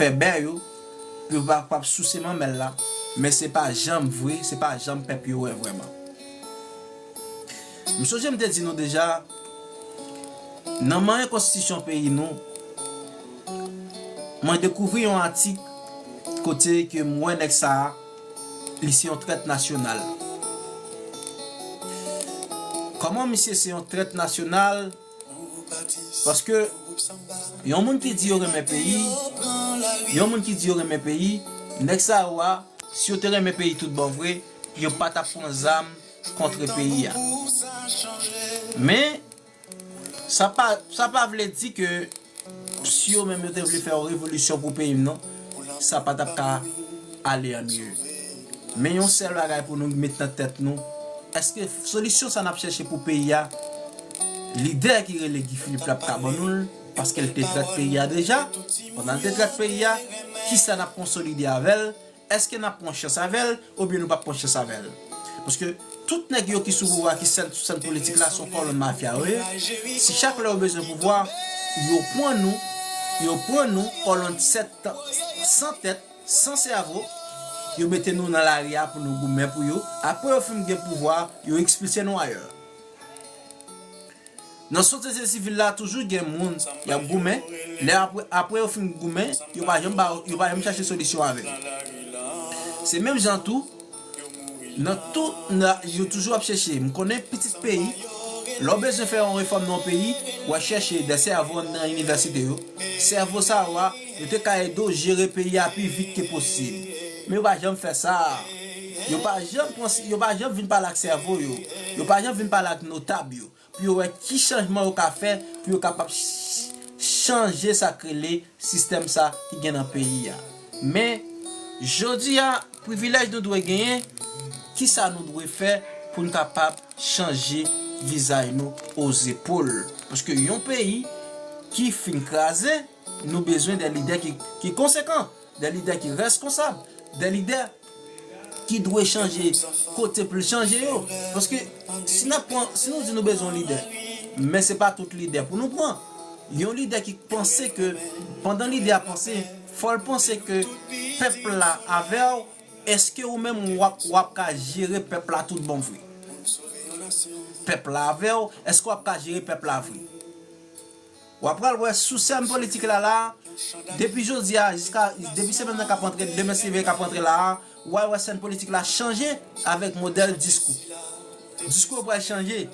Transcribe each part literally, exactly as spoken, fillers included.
pèbè yo, pou yo pa kapab souse manmèl la, men se pa janm vre, se pa janm pèp yo wè vrèman. M sonje m te di nou deja, nan manyen konstitisyon peyi nou, mwen dekouvri yon atik kote ke m wè nèg sa a, li se yon trèt nasyonal. Kòman misye se yon trèt nasyonal? Paske yon moun ki di yo renmen peyi, yon moun ki di yo renmen peyi, nèg sa yo a, si yo te renmen peyi tout bon vre, yo pa t ap pran zam kontre peyi a. Men, sa pa, sa pa vle di ke si yo menm yo te vle fè yon revolisyon pou peyi m nan, sa pa t ap ka ale an mye. Men yon sèl bagay pou nou met nan tèt nou, èske solisyon sa n ap chèche pou peyi a, lidè ki rele Guy Philippe la ap ka ban nou l, paske l te trèt peyi a deja? Pandan l te trèt peyi a, kisa n ap konsolide avè l? Èske n ap pran chans avè l oubyen nou p ap pran chans avè l? Paske tout nèg yo ki sou pouvwa, ki sèn, sou sèn politik la, se yon kòlonn mafya yo ye. Si chak lè yo bezwen pouvwa, yo pran nou, yo pran nou, kòlonn sèt, san tèt, san sèvo, yo mete nou nan lari a pou nou goumen pou yo. Apre yo fin gen pouvwa, yo ekspilse nou ayè. Nan sosyete sivil la, toujou gen moun y ap goumen. Lè apre, apre yo fin goumen, yo pa janm ba, yo pa janm chache solisyon avè l. Se menm jan tou, nan tout, nan, yo toujou ap chèche. M konnen pitit peyi, lè w bezwen fè yon refòm nan yon peyi, w ap chèche de sèvo nan inivèsite yo. Sèvo sa yo a, yo te ka ede w jere peyi a pi vit ke posib. Men yo pa janm fè sa. Yo pa janm pran, yo pa janm vin pale ak sèvo yo. Yo pa janm vin pale ak notab yo. Pou yo wè ki chanjman yo ka fè pou yo kapab ch-, chanje sa k rele sistèm sa ki gen nan peyi a. Men, jodi a, privilèj nou dwe genyen, kisa nou dwe fè pou n kapab chanje vizaj nou ozepòl? Paske yon peyi ki fin kraze, nou bezwen de lidè ki, ki konsekan, de lidè ki reskonsab, de lidè ki dwe chanje kote pou l chanje yo. Paske si n ap pran, si nou di nou bezwen yon lidè, men se pa tout lidè pou nou pran. Yon lidè ki panse ke, pandan lidè a panse, fò l panse ke pèp la avè w, èske ou menm w ap, w ap ka jere pèp la tout bon vre? Pèp la avè w, èske w ap ka jere pèp la vre? W ap pral wè sou sèn politik la la, depi jodi a jiska, depi semèn nan k ap antre, demen si Dye vle k ap antre la a, w a wè sèn politik la chanje avèk modèl diskou. Diskou yo pral chanje.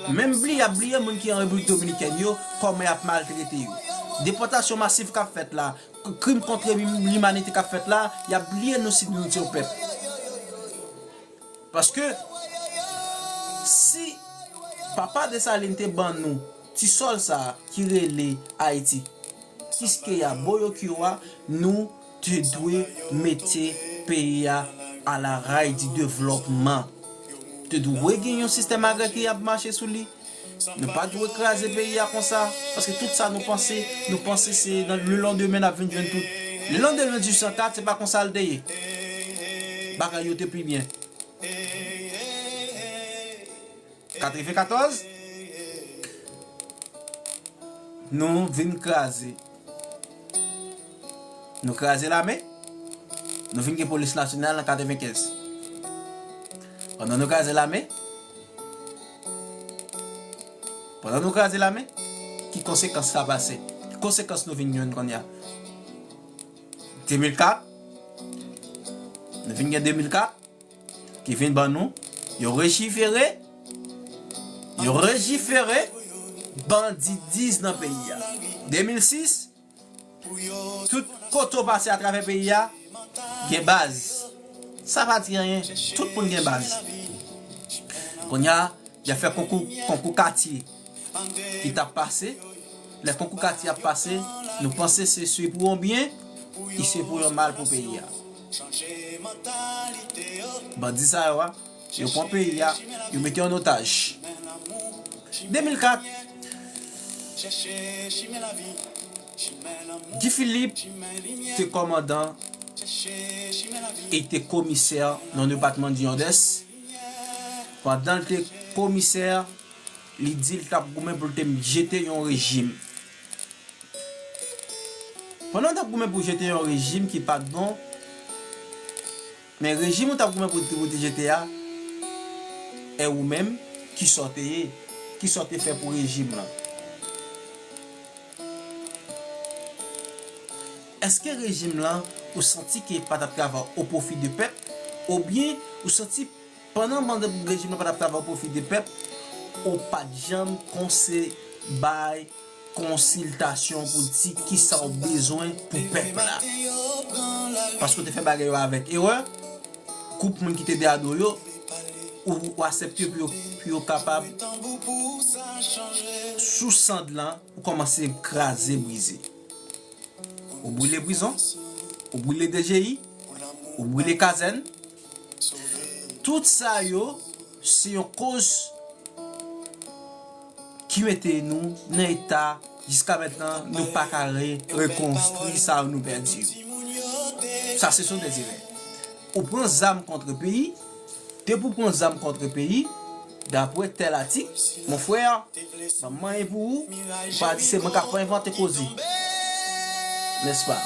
Menm bliye, y ap bliye moun ki an Repiblik Dominikèn yo, kòman y ap maltrete yo. Depòtasyon masif k ap fèt la, k-, krim kont limanite k ap fèt la, y ap bliye nou si nou se yon pèp. Paske si papa Desalin te ban nou ti sòl sa a ki rele Ayiti, Kiskeya, Bòyòkyò a, nou te dwe mete peyi a à la rail du développement. Te dwe gen yon sistèm agrè ki ap mache sou li. Nou pa dwe kraze peyi a konsa, paske tout sa nou panse, nou panse se nan le lendemain n ap vin jwenn tout. Le lendemain du cent quatre, se pa konsa l te ye. Bagay yo te pi byen. Katrevenkatòz, nou vin kraze. Nou kraze lame. Nou vin gen polis nasyonal an katrevenkenz. Pandan nou kraze lame, pandan nou kraze lame, ki konsekans sa pase? Ki konsekans nou vin jwenn kounye a? De mil kat, nou vin gen de mil kat, ki vin ban nou, yo lejifere, yo lejifere bandidizm nan peyi a. De mil sis, tout kote w pase atravè peyi a, gen baz. Sa pa di anyen, tout moun gen baz. Kounye a, y ap fè konkou, konkou katye ki t ap pase. Lè konkou katye ap pase, nou panse se swi pou yon byen, ki se pou yon mal pou peyi a. Bandi sa yo a, yo pran peyi a, yo mete yo an otaj. De mil kat, Guy Philippe te kòmandan e te komisè nan depatman di Nòdès. Pandan l te komisè, li di l t ap goumen pou l te jete yon rejim. Pandan w t ap goumen pou jete yon rejim ki pa t bon, men rejim ou t ap goumen pou, pou te jete a, e ou menm, kisa w te ye? Kisa w te fè pou rejim lan? Èske rejim lan, ou santi ke pa t ap travay o pwofi de pèp? Oubyen ou santi pandan, pandan rejim lan pa t ap travay o pwofi de pèp, ou pa t janm konse bay konsiltasyon pou di kisa w bezwen pou pèp la? Paske w te fè bagay yo avèk erè, gwoup moun ki te dèyè do yo, ou, ou aksepte pou yo, pou yo kapab sou sand lan, ou kòmanse kraze, brize. Ou brile prizon, ou brile D G I, ou brile kazèn. Tout sa yo, se yon koz ki mete nou nan eta, jiska mentnan, nou pa ka re-, rekonstwi sa yo nou pèdi yo. Sa, se son dèzirè. Ou pran zam kont peyi, depi w pran zam kont peyi, dapre tèl atik, mon frè, ban m manyen pou ou, ou pa di se mwen k ap envante koze. Nèspa?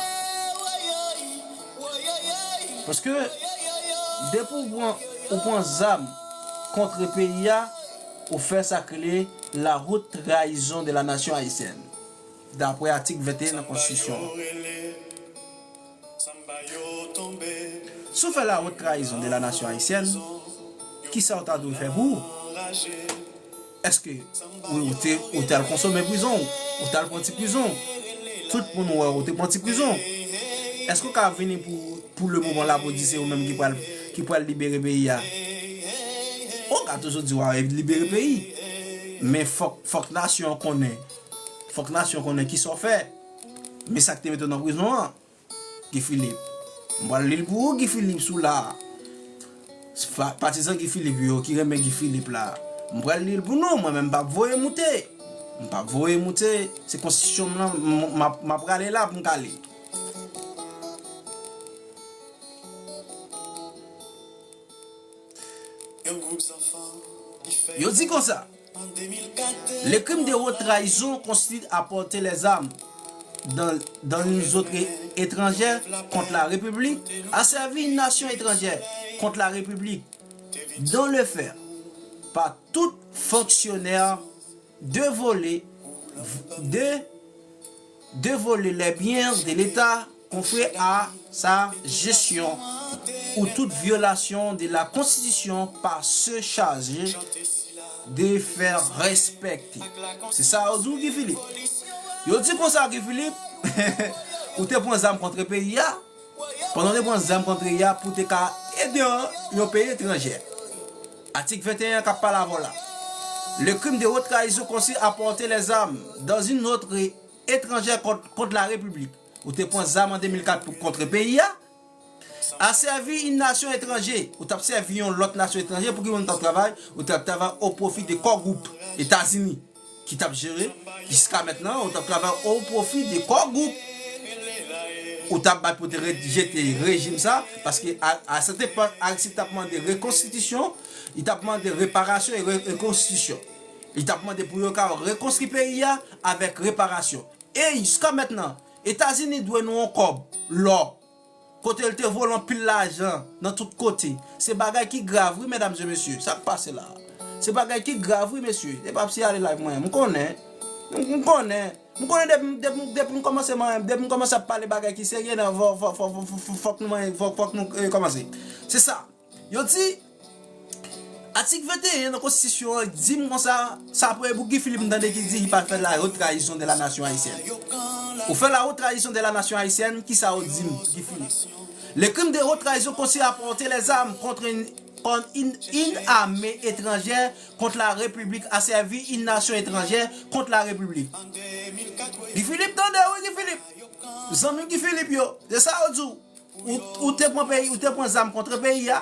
Paske, depi w pran, ou pran zam kont peyi a, ou fè sa k rele la haute trahison de la nation haïtienne, dapre atik venteyen nan konstitisyon an. Si w fè la haute trahison de la nation haïtienne, kisa w ta dwe fè pou ou? Èske ou, ou te, ou t al konsome prizon w? Ou t al pran ti prizon w? Tout moun wè w te pran ti prizon w. Èske w ka vini pou, pou le moman la pou di se ou menm ki pral, ki pral libere peyi a? Ou ka toujou di w ap libere peyi. Men fòk, fòk nasyon an konnen. Fòk nasyon an konnen kisa w fè. Men sa k te mete w nan prizon an. Guy Philippe. M pral li l pou ou, Guy Philippe, si w la. Pa-, patizan Guy Philippe yo ki renmen Guy Philippe la. M pral li l pou nou, mwen menm m p ap voye moute. M p ap voye moute, se konstitisyon m lan, m, m ap, m ap rale la pou m ka li l. Yo di konsa, le crime de haute trahison consiste à porter les armes dans, dans une autre étrangère contre la République, à servir une nation étrangère contre la République, dans le fait, par tout fonctionnaire de voler, de, de voler les biens de l'État conféré à sa gestion ou toute violation de la Constitution par se charger de faire respecter. Se sa yo di w, Guy Philippe. Yo di konsa, Guy Philippe, ou te pran zam kont peyi a, pandan w te pran zam kont peyi a pou te ka ede yon, yon peyi etranjè. Atik venteyen an k ap pale avè w la. Le crime de haute trahison consiste à porter les armes dans une autre étrangère contre, contre la République. Ou te pran zam an de mil kat pou kont peyi a. À servir une nation étrangère. Ou t ap sèvi yon lòt nasyon etranjè. Pou ki moun t ap travay? Ou t ap travay o pwofi de kò gwoup Etazini ki t ap jere. Jiska mentnan, ou t ap travay o pwofi de kò gwoup. Ou t ap bay pou te re-, jete rejim sa, paske a, a sèt epòk, Aristid t ap mande rekonstitisyon, li t ap mande reparasyon e re-, rekonstitisyon. Li t ap mande pou yo ka rekonstwi peyi a avèk reparasyon. E jiska mentnan, Etazini dwe nou yon kòb, lò. Kote l te vòlè anpil lajan nan tout kote. Se bagay ki grav, wi, medam e mesye. Sa k pase la? Se bagay ki grav, wi, mesye. E pa p si ale live mwen. M konnen. M, m konnen. M konnen depi, depi, depi m kòmanse, mwen, depi m kòmanse ap pale bagay ki serye, nan, fò, fò, fòk nou, fòk, fòk nou, eh, kòmanse. Se sa. Yo di, atik venteyen nan konstitisyon an di m konsa, sa premye boug Guy Philippe m tande ki di li pral fè la haute trahison de la nation haïtienne. Ou fè la haute trahison de la nation haïtienne, kisa yo di m, Guy Philippe? Le crime de haute trahison consiste à porter les armes contre une, contre une, une armée étrangère contre la République, à servir une nation étrangère contre la République. Guy Philippe, tande, wi, Guy Philippe. Zanmi Guy Philippe yo, se sa yo di w. Ou, ou te pran peyi, ou te pran zam kont peyi a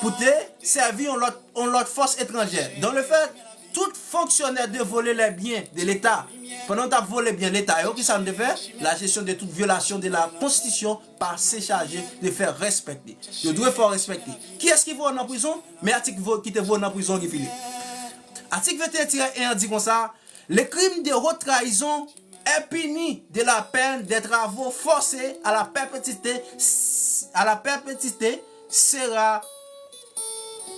pou te sèvi yon lòt, yon lòt fòs etranjè. Dans le fait, tout fonctionnaire de voler les biens de l'État. Pandan w t ap vòlè byen Leta yo, kisa nou te fè? La gestion de toute violation de la Constitution par se charger de faire respecter. Yo dwe fè w respekte. Kiyès ki voye w nan prizon? Men atik vo-, ki te voye w nan prizon, Guy Philippe. Atik venteyen tirè en an di konsa, le crime de haute trahison est puni de la peine des travaux forcés à la perpétuité, à la perpétuité sera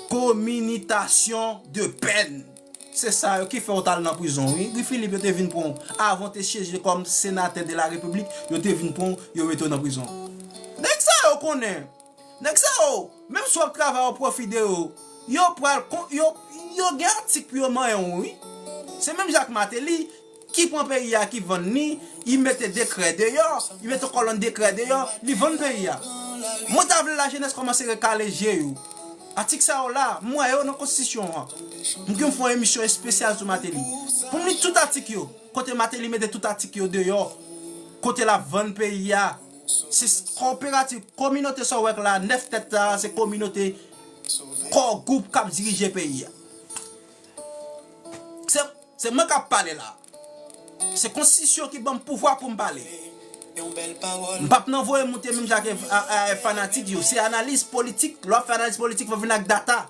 commutation de peine. Se sa yo ki fè w t al nan prizon, wi. Guy Philippe, yo te vin pran w. Avan w te siyeje kòm senatè de la repiblik, yo te vin pran w, yo mete w nan prizon. Nèg sa yo konnen. Nèg sa yo, menm si w ap travay o pwofi de yo, yo pral, yo, yo gen atik pou yo manyen w, wi. Se menm jan ak Martelly, ki pran peyi a, ki vann li, li mete dekrè deyò, li mete kòlonn dekrè deyò, li vann peyi a. Mwen ta vle lajenès kòmanse rekale je yo. Atik sa yo la, m wè yo nan konstitisyon an. M gen fè yon emisyon espesyal sou Martelly. Pou m li tout atik yo, kote Martelly mete tout atik yo deyò, kote l ap vann peyi a. Se kowoperativ, kominote sa w wè k la, nèf tèt sa a, se kominote, kò gwoup k ap dirije peyi a. Se, se mwen k ap pale la. Se konstitisyon ki ban m pouvwa pou m pale. M p ap nan voye moute menm jan ak, a, a, fanatik yo. Se analiz politik. Lè w ap fè analiz politik, fò w vin ak data.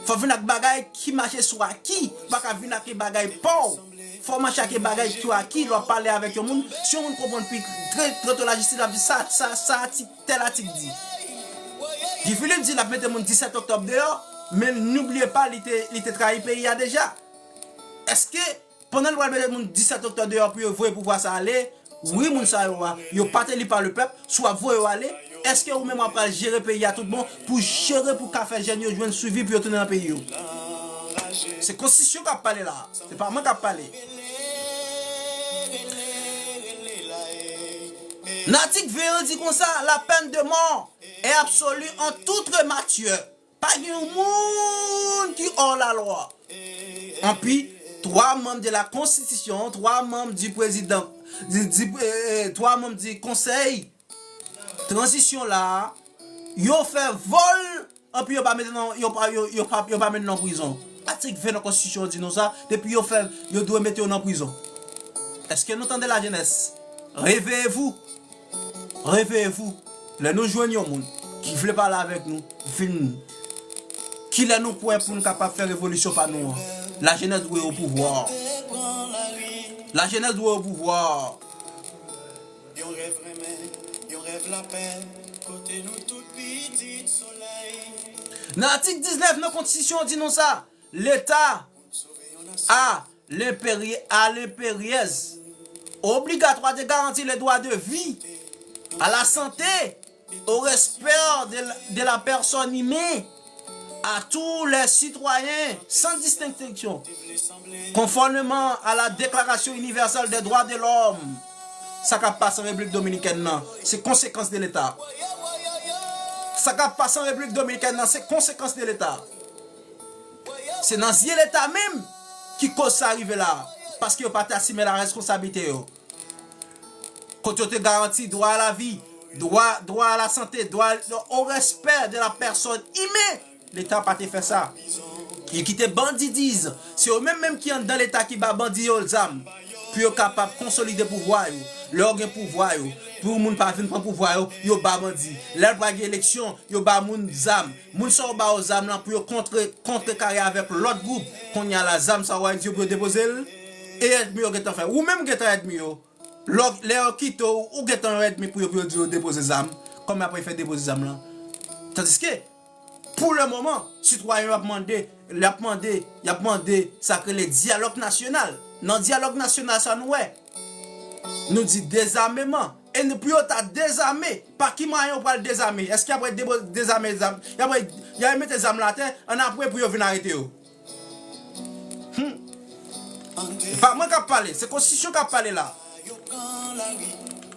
Fò w vin ak bagay ki mache sou aki. Ou pa ka vin ak bagay pa w. Fò w mache ak bagay ki aki. Lè w ap pale avèk yon moun, si yon moun konprann pi trè, trè to lajistis, l ap di sa, sa, sa, atik, tèl atik di. Guy Philippe di l ap mete moun disèt oktòb deyò, men n'oubliez pas, li te, li te trayi peyi a deja. Èske pandan l pral mete moun disèt oktòb deyò pou yo voye pouvwa sa ale, wi, moun sa yo a, yo pa te eli pa le pèp, si w ap voye yo ale, èske ou menm w ap pral jere peyi a tout bon, pou jere, pou ka fè jèn yo jwenn swivi, pou yo tounen nan peyi yo? Se konstitisyon k ap pale la, se pa mwen k ap pale. Nan atik ven an di konsa, la peine de mort est absolue en toute matière. Pa gen yon moun ki hors la loi. Anpi, trois membres de la constitution, trois membres du président, du, du, euh, trois membres du conseil transition la, yo fè vòl, anpi yo pa mete nan, yo pa, yo, yo pa, yo pa mete nan prizon. Atik ven nan konstitisyon an di nou sa, depi yo fè, yo dwe mete yo nan prizon. Èske nou tande, lajenès? Réveillez-vous! Réveillez-vous! Lè nou jwenn yon moun ki vle pale avèk nou, vin. Kilè nou prè pou nou kapab fè revolisyon pa nou an? Lajenès dwe o pouvwa. Lajenès dwe o pouvwa. Yon rèv renmen, yon rèv lapè, kote nou tout pitit solèy. Nan atik diznèf nan konstitisyon an di nou sa, Leta a l'impérie, à l'impérieuse, obligatoire de garantir le droit de vie, à la santé, au respect de la, de la personne humaine, à tous les citoyens, sans distinction, conformément à la Déclaration universelle des droits de l'homme. Sa k ap pase an Repiblik Dominikèn nan, se konsekans de Leta. Sa k ap pase an Repiblik Dominikèn nan, se konsekans de Leta. Se nan zye Leta menm ki koz sa rive la, paske yo pa te asime la responsablite yo. Kote yo te garanti dwa a la vi, dwa, dwa a la sante, dwa o respè de la pèsòn imen, Leta pa te fè sa. Li kite bandi diz, se yo menm menm ki anndan Leta ki ba bandi yo zam, pou yo kapab konsolide pouvwa yo. Lè yo gen pouvwa yo, pou moun pa vin pran pouvwa yo, yo ba bandi. Lè pral gen eleksyon, yo ba moun zam. Moun sa yo ba yo zam lan pou yo kontre, kontre kare avèk lòt gwoup. Kounye a la, zam sa yo a di yo pou yo depoze l, e ènmi yo gentan fè. Ou menm gentan ènmi yo. Lè, lè yo kite w, ou gentan yon ènmi pou yo, pou yo di yo depoze zam. Kòman y ap fè depoze zam lan? Tandiske, pou le moman, sitwayen yo ap mande, y ap mande, y ap mande sa k rele dyalòg nasyonal. Nan dyalòg nasyonal sa nou wè, nou di dezameman. E nou, pou yo ta dezame, pa ki mwayen yo pral dezame? Èske y ap debo-, dezame zam? Y ap, y ap mete zam lan atè, annapre pou yo vin arete yo? Hmm. E pa mwen k ap pale, se konstitisyon k ap pale la.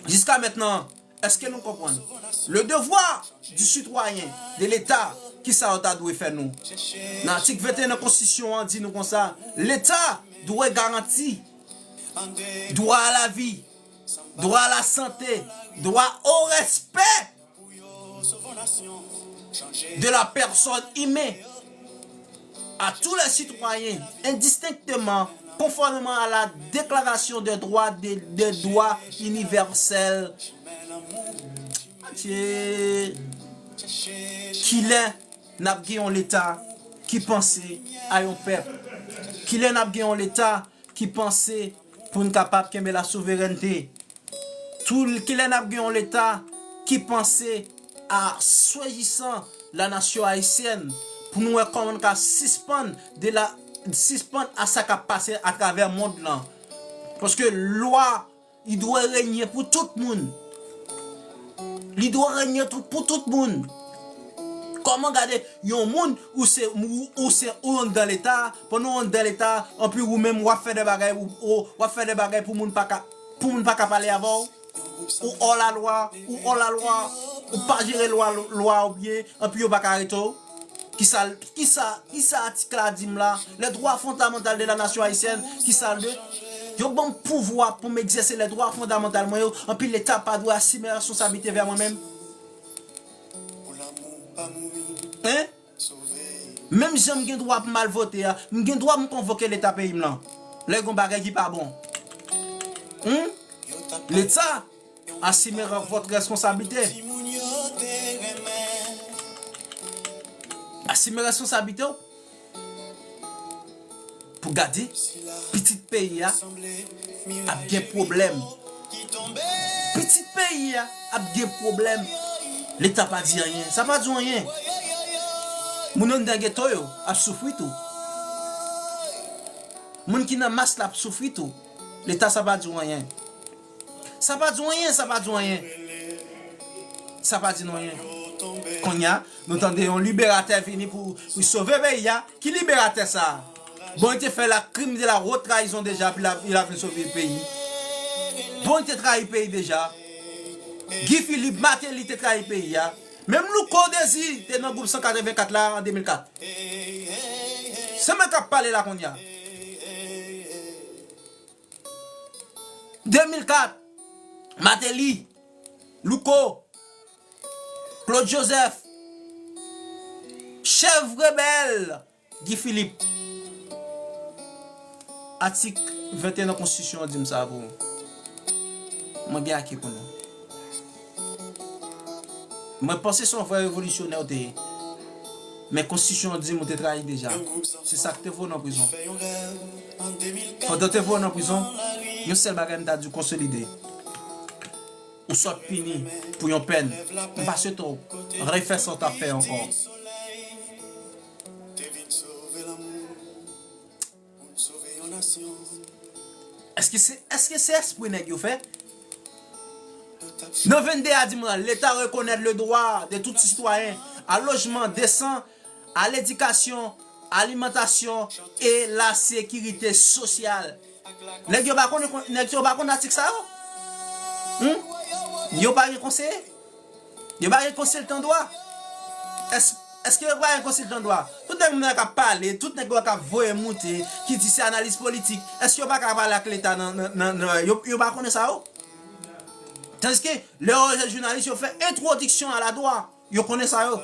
Jiska mentnan, èske nou konprann? Le devoir du citoyen, de Leta, kisa yo ta dwe fè nou? Nan atik venteyen nan konstitisyon an di nou konsa, Leta dwe garanti dwa a la vi, dwa a la sante, dwa o respè de la personne humaine à tous les citoyens indistinctement, conformément à la Déclaration des droits, des, des droits universels. Adye. Kilè n ap gen yon Leta ki panse a yon pèp? Kilè n ap gen yon Leta ki panse pou n kapab kenbe la souverènte. Tou kilè n ap gen yon Leta ki panse a swazisan la nasyon ayisyèn, pou nou wè kòman n ka sispann de la, sispann a sa k ap pase atravè mond lan. Paske lwa, li dwe renye pou tout moun. Li dwe renye tou, pou tout moun. Kòman gade yon moun ou se, ou, ou se, ou anndan Leta, pandan w anndan Leta, anpi ou menm w ap fè de bagay, ou, ou, w ap fè de bagay pou moun pa ka, pou moun pa ka pale avè w? Ou hors la loi, ou hors la loi, ou pa jere lwa, lwa ou byen, anpi yo pa ka arete w? Kisa, kisa, kisa atik la di m la? Les droits fondamentaux de la nation haïtienne, kisa l de? Yo ban m pouvwa pou m egzèse les droits fondamentaux mwen yo, anpi Leta pa dwe asime responsablite vè mwen menm? Hein? Menm jan m gen dwa pou m al vote a, m gen dwa m konvoke Leta peyi m lan. Lè gen yon bagay ki pa bon. Hmm? Leta, asime votre responsabilité. Asime responsablite w. Pou gade, pitit peyi a ap gen pwoblèm. Pitit peyi a ap gen pwoblèm. Leta pa di anyen. Sa pa di w anyen. Moun anndan geto yo ap soufri tou. Moun ki nan mas la ap soufri tou. Leta sa pa di w anyen. Sa pa di w anyen, sa pa di w anyen. Sa pa di nou anyen. Kounye a, nou tande yon liberatè vini pou, pou sove peyi a. Ki liberatè sa a? Bon, li te fè la crime de la haute trahison deja, epi la, li la vin sove peyi. Bon, li te trayi peyi deja. Guy Philippe, Martelly te trayi peyi a. Menm Louko Désir te nan gwoup san katrevenkat la an de mil kat. Se mwen k ap pale la kounye a. De mil kat, Martelly, Louko, Claude Joseph, chèf rebèl, Guy Philippe. Atik venteyen nan konstitisyon an di m sa pou ou. Mwen gen aki pou nou. Mwen panse se yon vrè revolisyonè w te ye. Men konstitisyon an di m ou te trayi deja. Se sa k te voye w nan prizon. Pandan te voye w nan prizon, yon sèl bagay m ta di w konsolide. Ou sot pini pou yon pèn. M pa swete w refè sa w t ap fè ankò. Èske se, èske se espre nèg yo fè? Nan vennde a di m lan, Leta rekonèt le droit de tout citoyen à logement décent, à l'éducation, alimentation et la sécurité sociale. Nèg yo pa konn, nèg yo pa konn atik sa yo? Hmm? Yo pa gen konseye? Yo pa gen konsiltan dwa? Èske yo pa gen konsiltan dwa? Tout nèg mwen k ap pale, tout nèg yo k ap voye moute, ki di se analis politik, èske yo pa ka pale ak Leta nan, nan, nan, nan, yo, yo pa konnen sa yo? Tandiske, lè yo jwenn jounalis, yo fè entwodiksyon a la dwa. Yo konnen sa yo.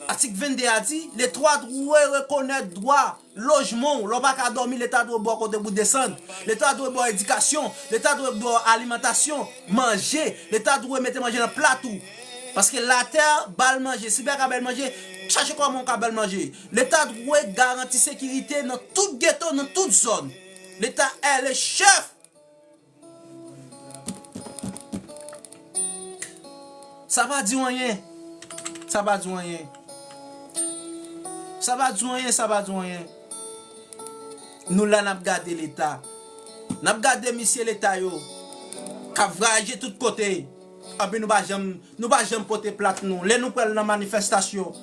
Atik vennde a di, Leta dwe rekonèt dwa lojman w. Lè w pa ka dòmi, Leta dwe ba w kote pou w desann. Leta dwe ba w edikasyon. Leta dwe ba w alimantasyon, manje. Leta dwe mete manje nan plat ou. Paske latè ba l manje. Si pa ka ba l manje, chache kòman w ka ba l manje. Leta dwe garanti sekirite nan tout geto, nan tout zòn. Leta est le chef. Sa pa di w anyen. Sa pa di w anyen. Sa pa di w anyen, sa pa di w anyen. Nou la n ap gade Leta. N ap gade misye Leta yo k ap vwayaje tout kote. Anpi nou pa janm, nou pa janm pote plak nou. Lè nou pral nan manifestasyon,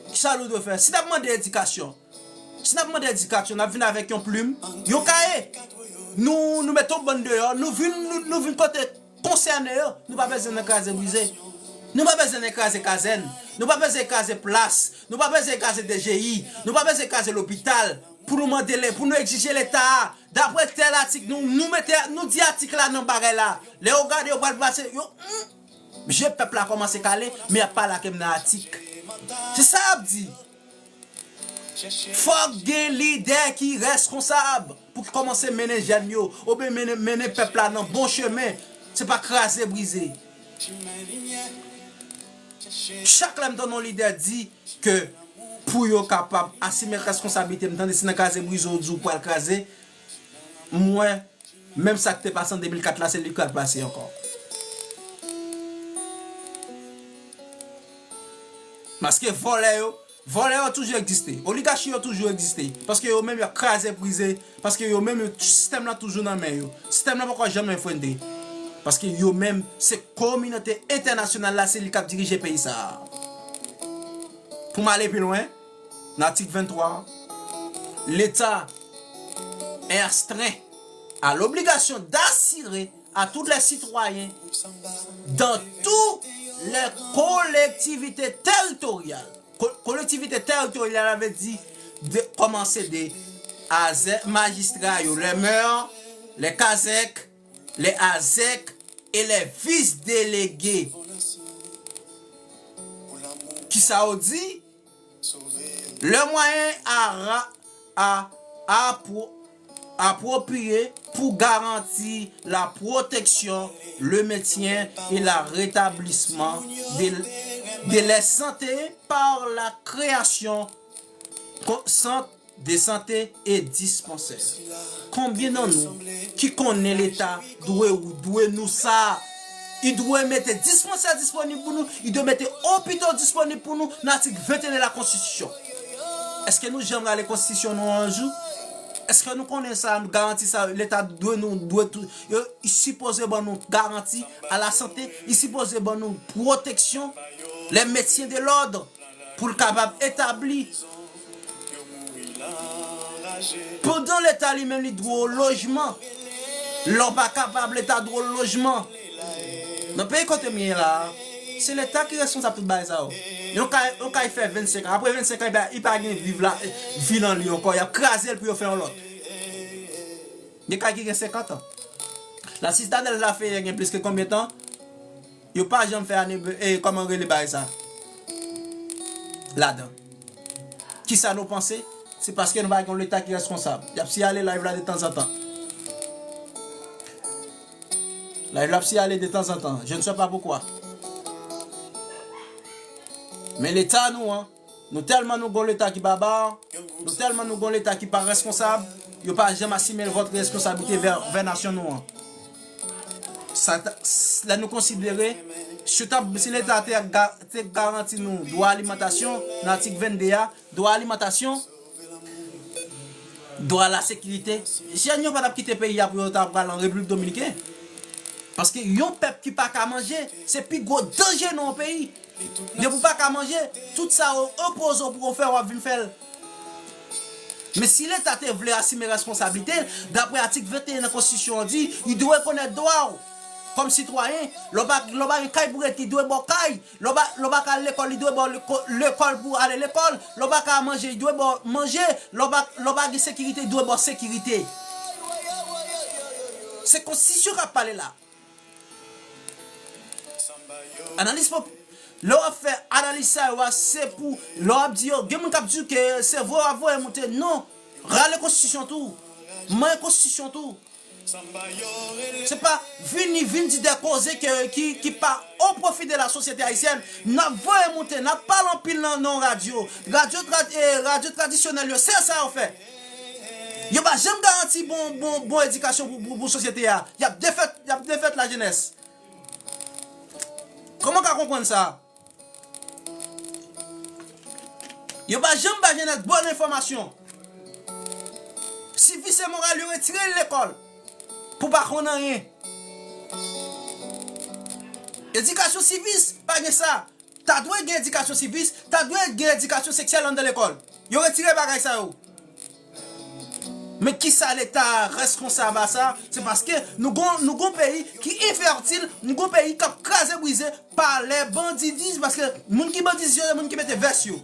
kisa nou dwe fè? Si n ap mande edikasyon, Si n ap mande edikasyon, n ap vin avèk yon plim, yon kaye. Nou, nou mete yon bann deyò, nou vin, nou, nou vin kote konsène yo. Nou pa bezwen nan kraze brize. Nou pa bezwen nan kraze kazèn. Nou pa bezwen kraze plas. Nou pa bezwen kraze D G I. Nou pa bezwen kraze lopital. Pou nou mande, pou nou egzije Leta a. Daprè tèl atik, nou, nou mete, nou di atik la nan bagay la. Lè yo gade, yo pral pase, yo, hmm, je pèp la kòmanse kale, men y ap pale ak m nan atik. Se sa y ap di. Fòk gen lidè ki reskonsab pou ki kòmanse mennen jèn yo, oubyen mennen, mennen pèp la nan bon chemen. Se pa kraze brize. Chak lè m tande yon lidè di ke pou yo kapab asime reskonsablite, m tande se nan kraze brize w di w pral kraze. m wè, menm sa k te pase an de mil kat la, se li k pral pase ankò. Paske vòlè yo, vòlè yo toujou egziste. Oligachi yo toujou egziste. Paske yo menm y ap kraze brize. Paske yo menm, yo, sistèm lan toujou nan men yo. Sistèm lan poko janm efondre. Paske yo menm, se kominote entènasyonal la, se li k ap dirije peyi sa a. Pou m ale pi lwen, nan atik venntwa, Leta est astreint à l'obligation d'assurer à tous les citoyens dans toutes les collectivités territoriales. Ko-, kolektivite teritoryal la vle di de, kòmanse de azè-, majistra yo, les maires, les kazèk, les azèk e les vice-délégués. Kisa yo di? Le moyen à ra-, à, à pro-, approprié pour garantir la protection, le maintien et le rétablissement de, de la santé par la création de centres de santé et dispensaires. Konbyen nan nou ki konnen Leta dwe, dwe nou sa? Li dwe mete dispansè disponib pou nou, li dwe mete opito disponib pou nou nan atik venteyen de la Konstitisyon. Èske nou janm rale Konstitisyon nou an yon jou? Èske nou konnen sa, nou garanti sa, Leta dwe nou, dwe tou, yo, li sipoze ban nou garanti a la sante, li sipoze ban nou pwoteksyon, le maintien de l'ordre, pou l kapab etabli. Pandan Leta li menm li dwe w lojman. Lè w pa kapab, Leta dwe w lojman. Nan peyi kote m ye la, se Leta ki responsab tout bagay sa yo. Yon kay, yon kay fè vennsenk an. Apre vennsenk an, li pa, li pa gen viv la, vi nan li ankò. Y ap kraze l pou yo fè yon lòt. Gen kay ki gen senkant an. La Citadelle la fè gen plis ke konbyen tan? Yo pa janm fè ane, e, kòman rele bagay sa? Ladan. Kisa nou panse? Se paske nou pa gen yon Leta ki reskonsab. Y ap siyale live la de tanzantan. Live la ap siyale de tanzantan. Je ne sais pas pourquoi. Men Leta nou an, nou tèlman nou gon Leta ki baba, nou tèlman nou gon Leta ki pa reskonsab, yo pa janm asime vòt responsablite vè, vè nasyon nou an. Sa ta, s-, lè nou konsidere, si ta, si Leta te ga-, te garanti nou dwa alimantasyon, nan atik vennde a, dwa alimantasyon, dwa la sekirite, jèn yo pa t ap kite peyi a pou yo ta pral an Repiblik Dominiken. Paske yon pèp ki pa ka manje, se pi gwo danje nan yon peyi. Depi w pa ka manje, tout sa yo enpoze w pou w fè, w ap vin fè l. Men si Leta te vle asime responsablite l, dapre atik venteyen nan Konstitisyon an di, li dwe rekonèt dwa w kòm sitwayen. Lè w pa, lè w pa gen kay pou w ret, li dwe ba w kay. Lè w pa, lè w pa ka al lekòl, li dwe ba w leko-, lekòl pou w ale lekòl. Lè w pa ka manje, li dwe ba w manje. Lè w pa, lè w pa gen sekirite, li dwe ba w sekirite. Se Konstitisyon k ap pale la. Analiz pop-, lè w ap fè analiz sa yo a, se pou, lè w ap di yo, gen moun k ap di w ke se vre w ap voye monte. Non, rale Konstitisyon tou. Manyen Konstitisyon tou. Se pa vini, vin di de koze ke, ki, ki pa o pwofi de la sosyete ayisyèn. N ap voye monte, n ap pale anpil nan, nan radyo. Radyo tra-, eh, radyo tradisyonèl yo, se sa yo fè. Yo pa janm garanti bon, bon, bon edikasyon pou, pou, pou sosyete a. Y ap defèt, y ap defèt lajenès. Kòman w ka konprann sa? Yo pa janm ba jenès bon enfòmasyon. Sivis e moral, yo retire l lekòl pou pa konn anyen. Edikasyon sivis, pa gen sa. Ta dwe gen edikasyon sivis, ta dwe gen edikasyon seksyèl anndan lekòl. Yo retire bagay sa yo. Men kisa Leta reskonsab a sa? Se paske nou gon, nou gon peyi ki enfètil, nou gon peyi k ap kraze brize pa lè bandidis, paske moun ki bandidis yo, se moun ki mete vès yo.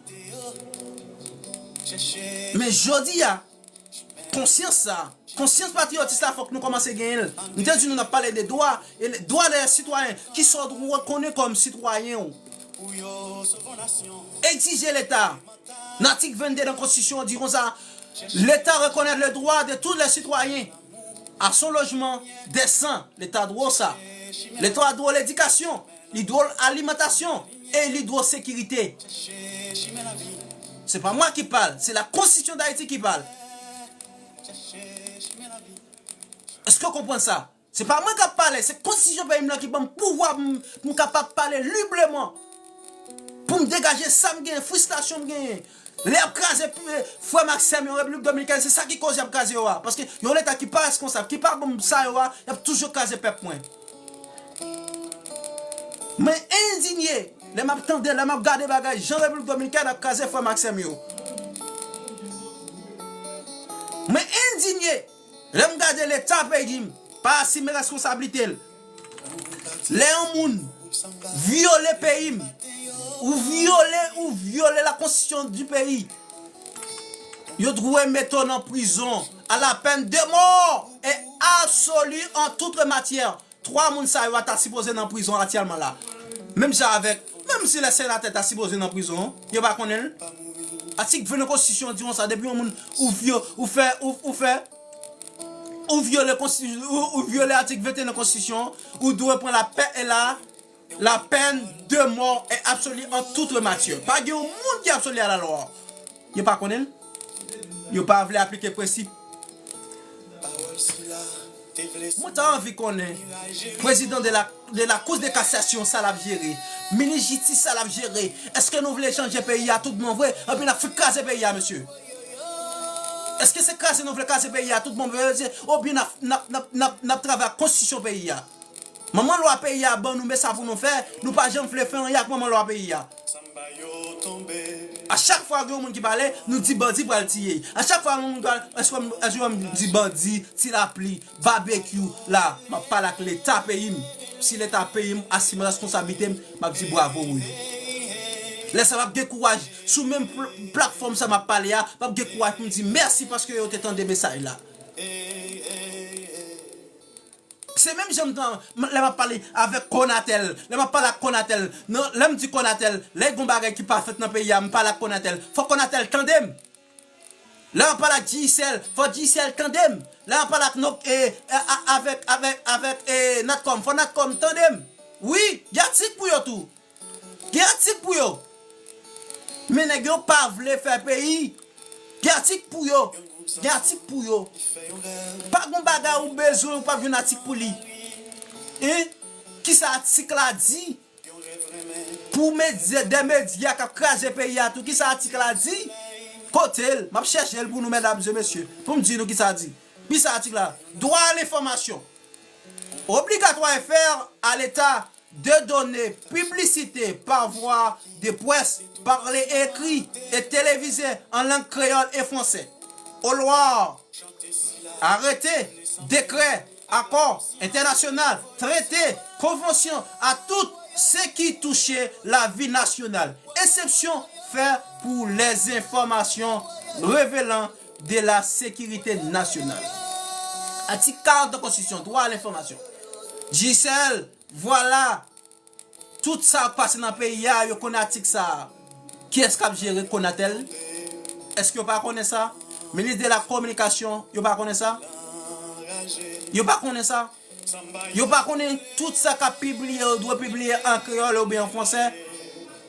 Men jodi a, konsyans sa, konsyans patriyotis la, fòk nou kòmanse genyen l. M te di nou n ap pale de dwa, e dwa de sitwayen, kisa w dwe konnen kòm sitwayen w. Egzije Leta, nan atik vennde nan Konstitisyon an di konsa, Leta rekonèt le dwa de tout le sitwayen a son lojman desan. Leta dwe w sa. Leta dwe w ledikasyon, li dwe w alimantasyon e li dwe w sekirite. Se pa mwa ki pale, se la Konstitisyon d Ayiti ki pale. Èske w konprann sa? Se pa mwen k ap pale, se konstitisyon peyi m nan ki ban m pouvwa pou m, pou m kapab pale libreman. Pou m degaje sa m genyen, fristrasyon m genyen. Lè y ap kraze, eh, frè m ak sè m yo Repiblik Dominikèn, se sa ki koz y ap kraze yo a. Paske yon leta ki pa reskonsab, ki pa ban m sa yo a, y ap toujou kraze pèp mwen. Mwen endinye lè m ap tande, lè m ap gade bagay jan Repiblik Dominikèn ap kraze frè m ak sè m yo. Mwen endinye lè m gade leta peyi m pa asime reskonsablite l. Lè yon moun vyole peyi m, ou vyole, ou vyole la konstitisyon di peyi, yo dwe mete w nan prizon à la peine de mort et absolue en toute matière. Twa moun sa yo a ta sipoze nan prizon aktyèlman la. Menm jan avèk, menm si lè senatè ta sipoze nan prizon, yo pa konnen l. Atik ven nan konstitisyon an di konsa, depi yon moun ou vyo, ou fè, ou, ou fè, ou vyole konsti-, ou, ou vyole atik venteyen nan konstitisyon an, ou dwe pran la pè-, la, la peine de mort est absolue en toute matière. Pa gen yon moun ki absolu à la loi. Yo pa konnen l. Yo pa vle aplike prensip. Mwen ta anvi konnen, prezidan de la, de la Cour de cassation sa l ap jere, minis jistis sa l ap jere, èske nou vle chanje peyi a tout bon vre? Anpi n ap fout kraze peyi a, mesye. Èske se kraze nou vle kraze peyi a tout bon vre, mesye? Oubyen n ap, n ap, n ap, n ap, n ap travay ak konstitisyon peyi a? Manman lwa peyi a ban nou, men sa pou nou fè, nou pa janm vle fè anyen ak manman lwa peyi a. A chak fwa gen yon moun ki pale, nou di bandi pral tiye. A chak fwa yon moun pale, èske m, èske m di bandi, ti lapli, babekyou, la, m ap pale ak leta peyi m. Si leta peyi m asime reskonsablite m, m ap di bravo wi. Lè sa m ap gen kouraj, sou menm pl-, platfòm sa m ap pale a, m ap gen kouraj pou m di mèsi paske yo te tande mesaj la. Se menm jan m tan, m, lè m ap pale avèk Konatèl, lè m ap pale ak Konatèl, nan, lè m di Konatèl, lè gon bagay ki pa fèt nan peyi a, m pale ak Konatèl, fò Konatèl tande m. Lè m ap pale ak Digicel, fò Digicel tande m. Lè m ap pale ak Nok, e, a, a, avèk, avèk, avèk, e, Natcom, fò Natcom tande m. Wi, gen atik pou yo tou. Gen atik pou yo. Men nèg yo pa vle fè peyi. Gen atik pou yo. Gen atik pou yo. Pa gon bagay ou bezwen, ou p ap jwenn atik pou li. Hein? Kisa atik la di? Pou medya, de medya k ap kraze peyi a tou, kisa atik la di? Kote l? M ap chèche l pou nou, medam e mesye, pou m di nou kisa di. Kisa atik la? Droit à l'information. Obligatoire et faire à l'État de donner publicité par voie de presse, parlée et écrite, et télévisée en langue créole et français. Aux lois, arrêtés, décrets, accords internationaux, traités, conventions, à tout ce qui touche la vie nationale. Exception faite pour les informations révélant de la sécurité nationale. Atik karant nan Konstitisyon, dwa a lenfòmasyon. Digicel, vwala, tout sa k pase nan peyi a, yo konnen atik sa a. Kiyès k ap jere Konatel? Èske yo pa konnen sa? Minis de la kominikasyon, yo pa konnen sa? Yo pa konnen sa? Yo pa konnen tout sa k ap pibliye, yo dwe pibliye an kreyòl oubyen an fransè?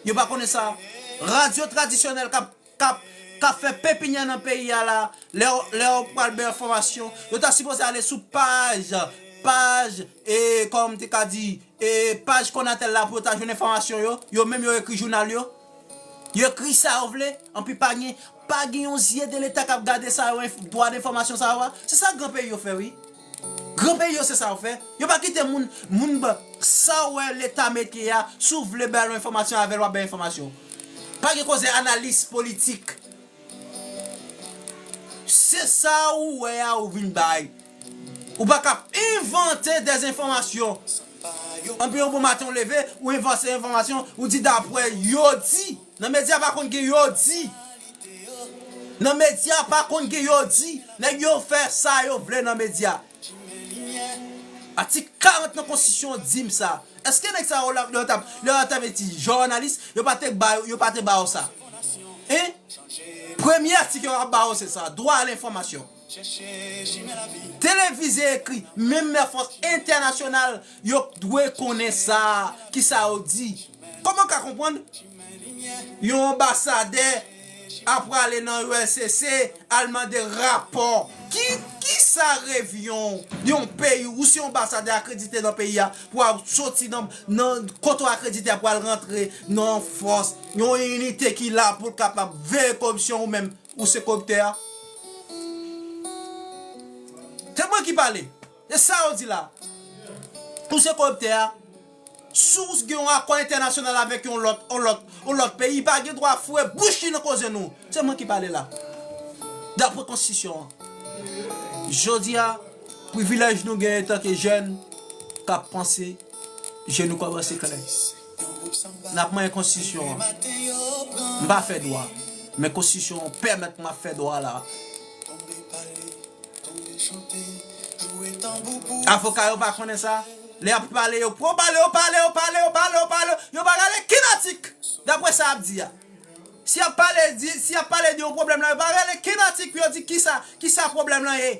Yo pa konnen sa? Radyo tradisyonèl k ap k ap, k ap fè pepinyè nan peyi a la, lè, lè yo pral bay enfòmasyon, yo ta sipoze ale sou paj, paj, e, kòman m te ka di, e, paj Konatel la pou yo ta jwenn enfòmasyon yo, yo menm yo ekri jounal yo. Yo ekri sa yo vle, anpi pa gen, pa gen yon zye de leta k ap gade sa yo, enf-, dwa de enfòmasyon sa yo a. Se sa gran peyi yo fè, wi. Gran peyi yo se sa yo fè. Yo pa kite moun, moun ba, sa w wè leta mete a, si w vle bay yon enfòmasyon avè l, w ap bay enfòmasyon. Pa gen koze analis politik. Se sa ou wè a ou vin bay. Ou pa ka envante dezenfòmasyon. Anpi yon bon maten w leve, ou envante enfòmasyon, ou di daprè yo di. Nan medya pa konn gen yo di. Nan medya pa konn gen yo di. Nèg yo fè sa yo vle nan medya. Atik karant nan konstitisyon an di m sa. Èske nèg sa yo la, lè yo t ap, lè yo t ap eti jounalis, yo pa te ba yo, yo pa te ba yo sa? Hein? Premye atik yo ap ba yo se sa, dwa a lenfòmasyon. Televize, ekri, menm lè fòs entènasyonal, yo dwe konnen sa, kisa yo di. Kòman w ka konprann yon anbasadè a prale nan U L C C, al mande rapò. Ki, ki sa revyon yon peyi ou se yon anbasadè akredite nan peyi a pou al soti nan, nan kote w akredite a pou al rantre nan yon fòs, yon inite ki la pou l kapab veye koripsyon ou menm ou se koriptè a? Se mwen ki pale. Se sa yo di la. Ou se koriptè a. Si w gen yon akò entènasyonal avèk yon lòt, yon lòt, yon lòt peyi, li pa gen dwa foure bouch li nan koze nou. Se mwen ki pale la. Daprè konstitisyon an. Jodi a, privilèj nou gen antanke jèn k ap panse, je nou kòmanse klè. N ap manyen konstitisyon an. M pa fè dwa, men konstitisyon an pèmèt m ap fè dwa la. Avoka yo pa konnen sa. Lè y ap pale, yo pran pale, yo pale, yo pale, yo pale, yo pale, yo pa gade kin atik. Daprè sa y ap di a. Si y ap pale, di, si y ap pale de yon pwoblèm la, yo pa gade kin atik pou yo di kisa, kisa pwoblèm lan ye.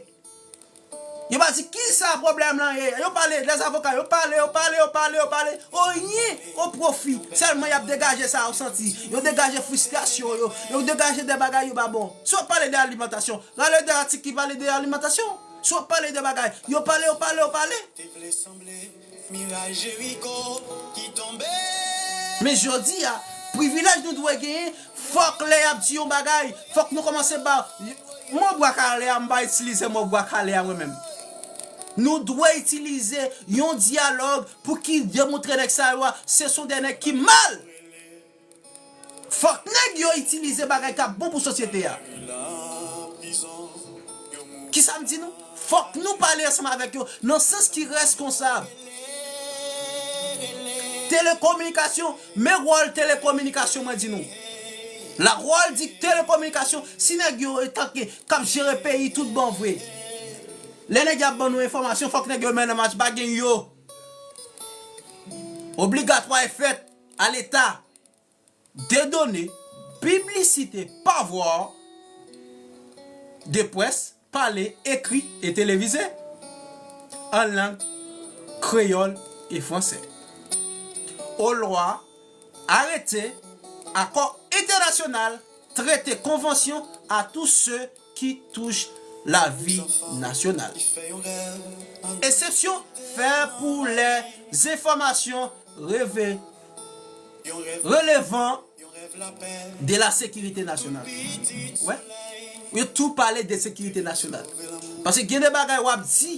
Yo pa di kisa pwoblèm lan ye. Yo pale, lèzavoka, yo pale, yo pale, yo pale, yo pale. Oyen, o pwofi. Sèlman y ap degaje sa yo santi. Yo degaje fristrasyon yo. Yo degaje de bagay yo pa bon. Si w ap pale de alimantasyon, rale de atik ki pale de alimantasyon. Si w ap pale de bagay, yo pale, yo pale, yo pale. Men jodi a, privilèj nou dwe genyen, fòk lè y ap di yon bagay, fòk nou kòmanse ba mo bwa kale a, m pa itilize mo bwa kale a mwen menm. Nou dwe itilize yon dyalòg pou ki demontre nèg sa yo a, se son de nèg ki mal. Fòk nèg yo itilize bagay k ap bon pou sosyete a. Kisa m di nou? Fòk nou pale ansanm avèk yo nan sans ki reskonsab. Telekominikasyon, men wòl telekominikasyon mwen di nou. La wòl di telekominikasyon, si nèg yo etanke k ap jere peyi tout bon vre. Lè nèg yo ap ban nou enfòmasyon, fòk nèg yo mennen match, pa gen yo. Obligatwa e fèt a Leta. De done, piblisite, pa vwa, de près, pale, ekri e televize, an lang kreyòl e fransè. O lwa, arete, akò entènasyonal, trete, konvansyon, a tou se ki touche lavi nasyonal. Eksepsyon fè pou lè enfòmasyon reve, relevan de la sekirite nasyonal. Wè, yo tou pale de sekirite nasyonal. Paske gen de bagay w ap di,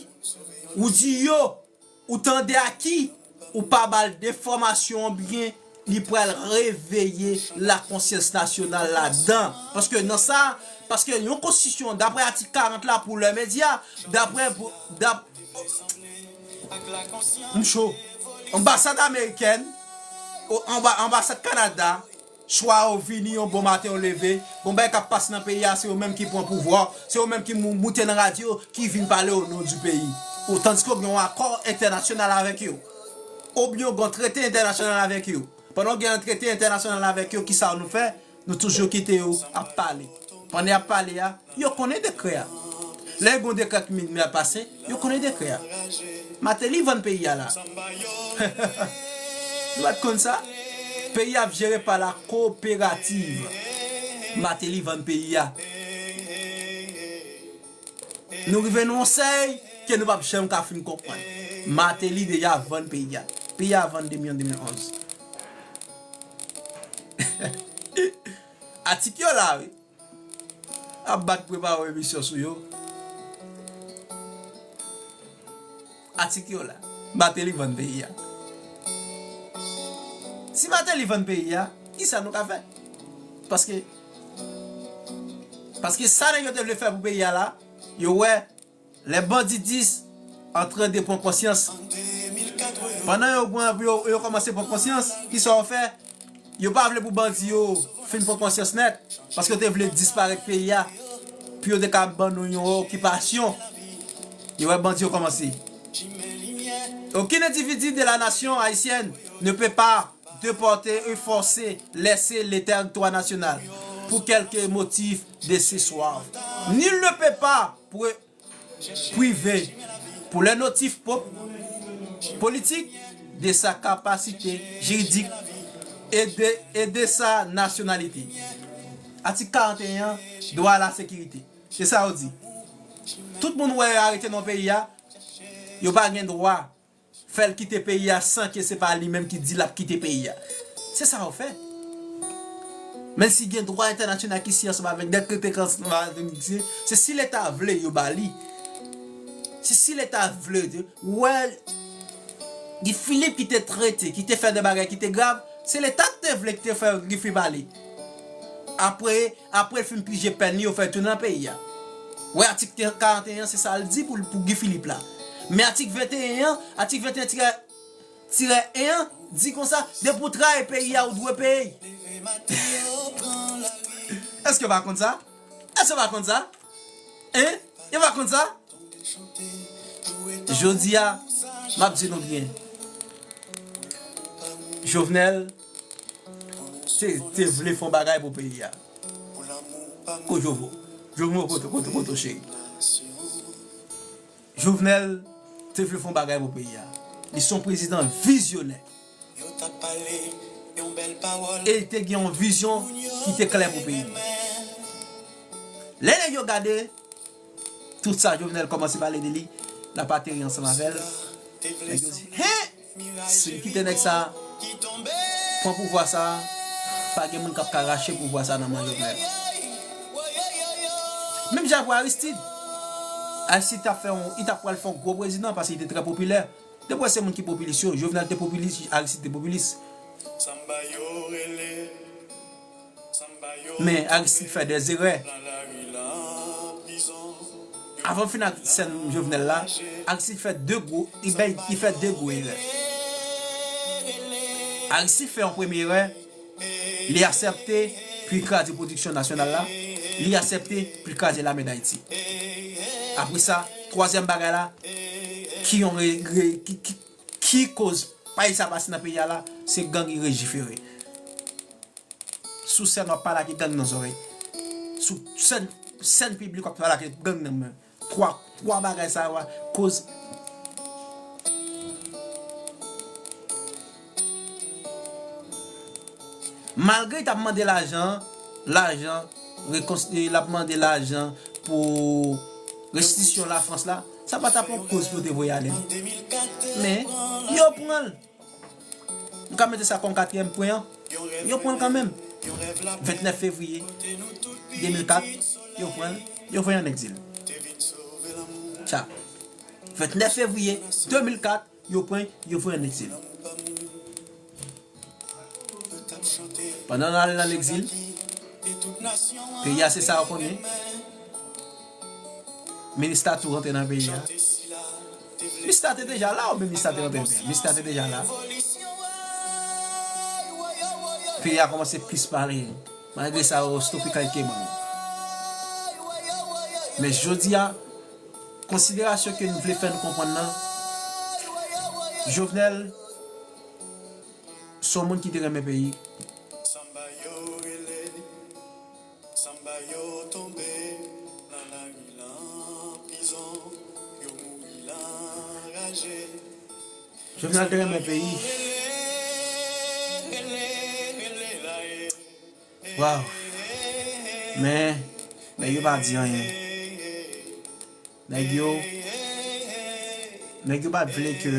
ou di yo, ou tande a ki, ou pa ba l enfòmasyon an byen, li pral reveye lakonsyans nasyonal ladan. Paske nan sa, paske yon konstitisyon, daprè atik karant la pou lè medya, daprè, dap, m cho. Anbasad amerikèn, o, anba, anbasad Kanada, swa yo vini yon bon maten yo leve, gon bagay k ap pase nan peyi a, se yo menm ki pran pouvwa, se yo menm ki mou-, moute nan radyo, ki vin pale o non di peyi. Ou, tandiske w gen yon akò entènasyonal avèk yo. Oubyen w gen yon trete entènasyonal avèk yo. Pandan w gen yon trete entènasyonal avèk yo, kisa nou fè? Nou toujou kite yo ap pale. Pandan y ap pale a, yo konnen dekrè a. Lè gen yon dekrè ki vin pase, yo konnen dekrè a. Mateli vann peyi a la. Nou pa t konn sa? Peyi a ap jere pa la kooperativ. Mateli vann peyi a. Nou rive nan yon sèy ke nou p ap janm ka fin konprann. Mateli deja vann peyi a. Peyi a vann depi an de mil onz. Atik yo la, wi. Ap bat prepare yon emisyon sou yo. Atik yo la. Mateli vann peyi a. Si Mateli vann peyi a, kisa nou ka fè? Paske, paske sa nèg yo te vle fè pou peyi a la, yo wè lè banditis antren de pran konsyans. Pandan yo pran, yo, yo kòmanse pran konsyans, kisa yo fè? Yo pa vle pou bandi yo fin pran konsyans nèt, paske yo te vle disparèt peyi a, pou yo te ka ban nou yon okipasyon. Yo wè bandi yo kòmanse. Aucun individu de la nation haïtienne ne peut pas déporter et forcer laisser le territoire national pour quelque motif de ce soir. Nul ne peut pas pre- priver pour les motifs po- politiques de sa capacité juridique et de, et de sa nationalité. Atik karant e en an, dwa a la sekirite. Se sa yo di. Tout moun wè yo arete nan peyi a, yo pa gen dwa fè l kite peyi a san ke se pa li menm ki di l ap kite peyi a. Se sa yo fè. Men si gen dwa entènasyonal ki siyen ansanm avèk dèt ki te ansanm avèk li, se si Leta vle yo ba li. Se si Leta vle, wè, Guy Philippe ki te trete, ki te fè de bagay ki te grav, se Leta ki te vle ki te fè Guy Philippe ale. Apre, apre l fin pije pèn li, yo fè tounen nan peyi a. Wè, atik karant e en an, se sa l di pou, pou Guy Philippe la. Men atik venteyen an, atik venteyen tirè, tirè en an, di konsa, depi w trayi peyi a, ou dwe peye. Èske w pa konn sa? Èske w pa konn sa? Hein? Yo pa konn sa? Jodi a, m ap di nou byen. Jovenel te, te vle fè yon bagay pou peyi a. Ko Jovo? Jovo, kote, kote, kote, cheri? Jovenel te vle fè yon bagay pou peyi a. Li se yon prezidan vizyonè. E li te gen yon vizyon ki te klè pou peyi li. Lè nèg yo gade tout sa Jovenel kòmanse pale de li, l ap ateri ansanm avè l, nèg yo di, hen! Si l kite nèg sa a pran pouvwa sa a, pa gen moun k ap ka rache pouvwa sa a nan men Jovenel. Menm jan pou Aristide. Aristide t ap fè yon, li t ap pral fè yon gwo prezidan paske li te trè popilè. Depi w wè se moun ki popilis yo, Jovenel te popilis, Aristide te popilis. Men Aristide fè dè erè. Avan m fin ak sèn Jovenel la, Aristide fè de gwo, li bay, li fè de gwo erè. Aristide fè yon premye erè, li aksepte pou l kraze pwodiksyon nasyonal la, li aksepte pou l kraze lame Dayiti. Apre sa, twazyèm bagay la, ki yon re, re, ki, ki, ki koz pay sa pase nan peyi a la, se gang ki lejifere. Sou sèn w ap pale ak gang nan zòrèy. Sou sèn, sèn piblik w ap pale ak gang nan men. Twa, twa bagay sa yo a koz. Malgre l t ap mande lajan, lajan, rekons-, l ap mande lajan pou restitisyon Lafrans la, sa pa t ap yon koz pou yo te voye ale. Men, yo pran l. M ka mete sa kòm katriyèm pwen an. Yo pran l kanmenm. Ventnèf fevriye de mil kat, yo pran l, yo voye l an egzil. Sa. Ventnèf fevriye de mil kat, yo pran, yo voye l an egzil. Pandan l al nan egzil, peyi a se sa yo konnen. Minista tou rantre nan peyi a. Minista te deja la, oubyen Minista te rantre? Minista te deja la. Peyi a kòmanse plis pale. Malgre sa, yo stope kèk moun. Men jodi a, konsiderasyon ke nou vle fè nou konprann nan, Jovenel se yon moun ki te renmen peyi. Jovenel te renmen peyi. Waw. Men, nèg yo pa di anyen. Nèg yo, nèg yo pa t vle ke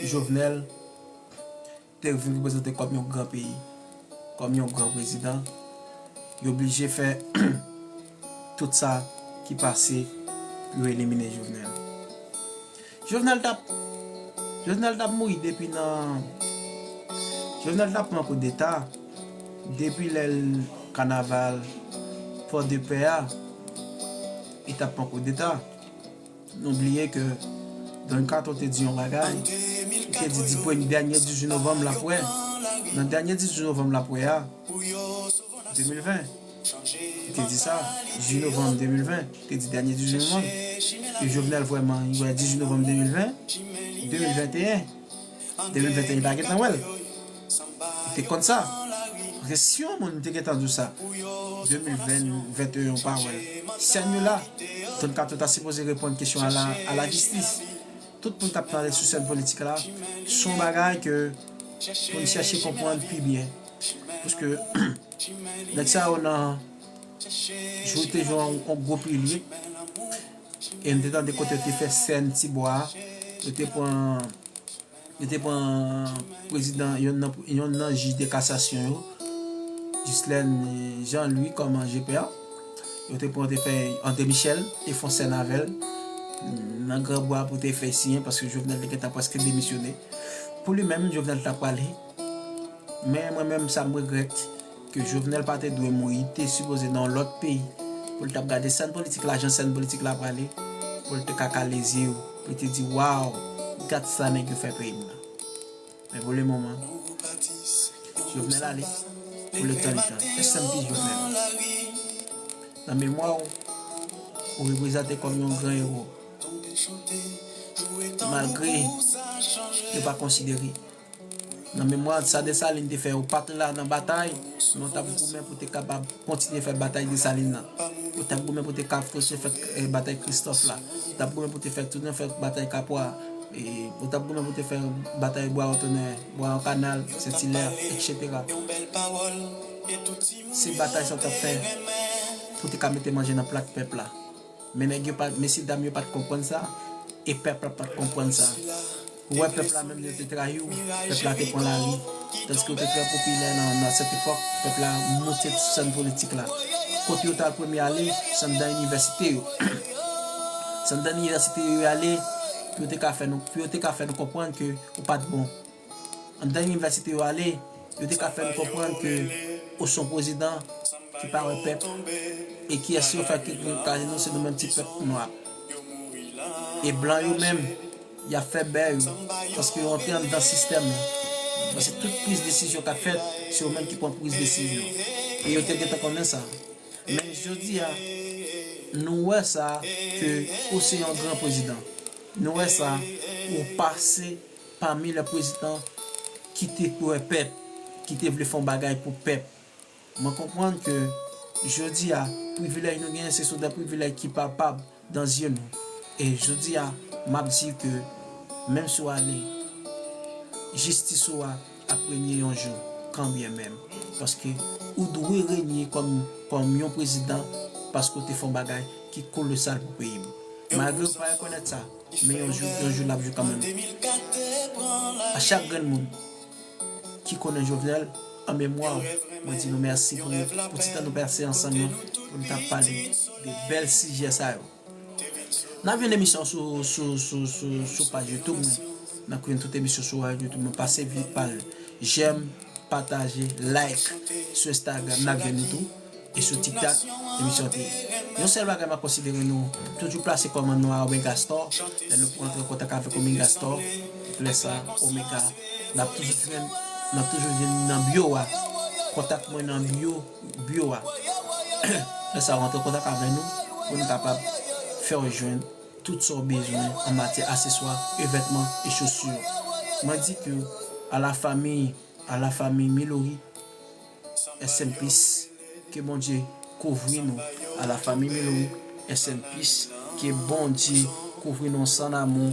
Jovenel te vin reprezante kòm yon gran peyi, kòm yon gran prezidan, yo blije fè tout sa ki pase pou yo elimine Jovenel. Jovenel t ap, Jovenel t ap mouri depi nan, Jovenel t ap pran koudeta depi lè l kanaval Fòdepè a, li t ap pran koudeta. Nou bliye ke Don Kato te di yon bagay, li te di, di premye, dènye dizuit novanm l ap wè. Nan dènye dizuit novanm l ap wè a, de mil ven, li te di sa, dizuit novanm de mil ven, li te di dènye dizuit novanm. E Jovenel vrèman, li wè dizuit novanm de mil ven, de mil venteyen. De mil venteyen li pa gentan wè l. Li te konn sa. Paske si yon moun te gentan di w sa, de mil ven, venteyen ou pa wè l. Sèn yo la. Don Kato ta sipoze reponn kesyon a la, a la jistis. Tout moun k ap pale sou sèn politik la, se yon bagay ke pou n chèche konprann pi byen. Paske nèg sa yo nan jwe te jwe yon, yon gwo pilye. E m te tande kote yo te fè sèn Tibwa a, yo te pran, yo te pran prezidan, yonn nan, yonn nan jij de kasasyon yo, Ghislaine Jean Louis kòm G P A. Yo te pran, te fè André Michel, te fè yon sèn avè l nan Gran Bwa pou te fè siyen, paske Jovenel te gentan prèske demisyone. Pou li menm, Jovenel ta prale. Men mwen menm, sa m regrèt, ke Jovenel pa te dwe mouri, li te sipoze nan yon lòt peyi, pou l t ap gade sèn politik la, jan sèn politik la prale, pou l te ka kale zye yo, pou l te di, waw, gad sa nèg yo fè peyi m nan. Men pou le moman, Jovenel ale, pou letannitan. Rest in peace Jovenel. Nan memwa w, ou reprezante kòm yon gran ewo. Malgre yo pa konsidere. Nan memwa sa Desalin te fè, ou pa t la nan batay, men ou t ap goumen pou te kapab kontinye fè batay Desalin nan. Ou t ap goumen pou te ka kontinye fè, eh, batay Kristòf la. Ou t ap goumen pou te fè tounen fè batay Kapwa. E ou t ap goumen pou te fè batay Bwa Otonè, Bwa Kanal, Sent Ilè, etsetera. Se batay sa ou t ap fè pou te ka mete manje nan plat pèp la. Men nèg yo pa, mesye dam yo pa t konprann sa, e pèp la pa t konprann sa. Ou wè pèp la menm yo te trayi w, pèp la te pran lari, tandiske w te trè popilè nan, nan sèt epòk, pèp la moute sèn politik la. Kote yo t al premye ale, se anndan inivèsite yo. Se anndan inivèsite yo ale, pou yo te ka fè nou, pou yo te ka fè nou konprann ke ou pa t bon. Anndan inivèsite yo ale, yo te ka fè n konprann ke ou se yon prezidan ki pa wè pèp, e kiyès yo fè ki ka di nou se nou menm ti pèp nwa. E blan yo menm, y ap fè bè yo, paske yo antre anndan sistèm nan. Paske tout priz desizyon k ap fèt, se yo menm ki pran priz desizyon. E yo te gentan konnen sa. Men jodi a, nou wè sa ke ou se yon gran prezidan. Nou wè sa, ou pase pami lè prezidan ki te kwè pèp, ki te vle fè yon bagay pou pèp. Mwen konprann ke jodi a, privilèj nou genyen, se sou de privilèj ki palpab dan zye nou. E jodi a, m ap di ke, menm si w ale, jistis ou a ap renye yon jou, kanbyen menm. Paske ou dwe renye kòm, kòm yon prezidan, paske w te fè yon bagay ki kolosal pou peyi m. Malgre w pa rekonèt sa, men yon jou, yon jou l ap jou kanmenm. A chak grenn moun ki konnen Jovenel, an memwa w, mwen di nou mèsi pou, pou ti tan nou pase ansanm yo, pou nou t ap pale de bèl sijè sa yo. N ap jwenn emisyon sou, sou, sou, sou, sou paj YouTube mwen. N ap jwenn tout emisyon sou paj YouTube mwen. Pase vit pa l. J'aime, pataje, like sou Instagram, n ap jwenn nou tou. E sou TikTok, emisyon te ye. Yon sèl bagay m ap konsidere nou, toujou plase kòmand nou a Omega Store. Lè nou rantre an kontak avèk Omega Store, lè sa, Omega, n ap toujou jwenn, n ap toujou jwenn nan bio a. Kontak mwen nan bio, bio a. Lè sa, rantre an kontak avè nou, pou nou kapab fè w jwenn tout sa w bezwen an matyè aseswa, e vètman, e chosi. Mwen di ke a la fami, a la fami Milori, S M Peace, ke Bondye kouvri nou. A la fami Milori, S M Peace, ke Bondye kouvri nou san amou,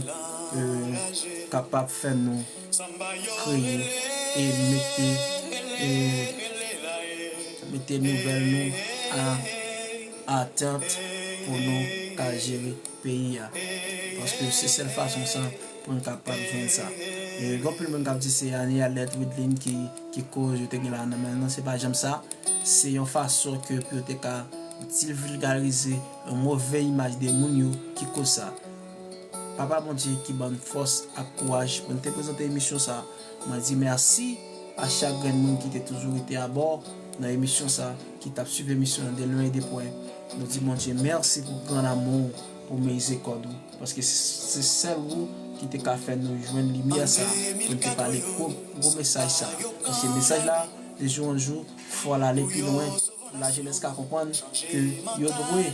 euh, kapab fè nou kreye e mete, e mete nouvèl nou a atant pou nou ka jere peyi a. Paske se sèl fason sa pou n kapab jwenn sa. E gen anpil moun k ap di se Anie Alerte Widlin ki, ki koz yo te gen la nan men l. Non, se pa janm sa. Se yon fason ke pou yo te ka divilgarize yon move imaj de moun yo ki koz sa. Papa Bondye ki ban n fòs ak kouraj pou n te prezante emisyon sa. Mwen di mèsi a chak grenn moun ki te toujou rete abò nan emisyon sa, ki t ap swiv emisyon an de lwen e de pwè. Nou di Bondye mèsi pou gran amou w, pou mizerikòd ou, paske se sèl ou ki te ka fè nou jwenn limyè sa, pou n te pale gwo, gwo mesaj sa. Paske mesaj la, de jou an jou, fò l ale pi lwen. Lajenès ka konprann ke yo dwe,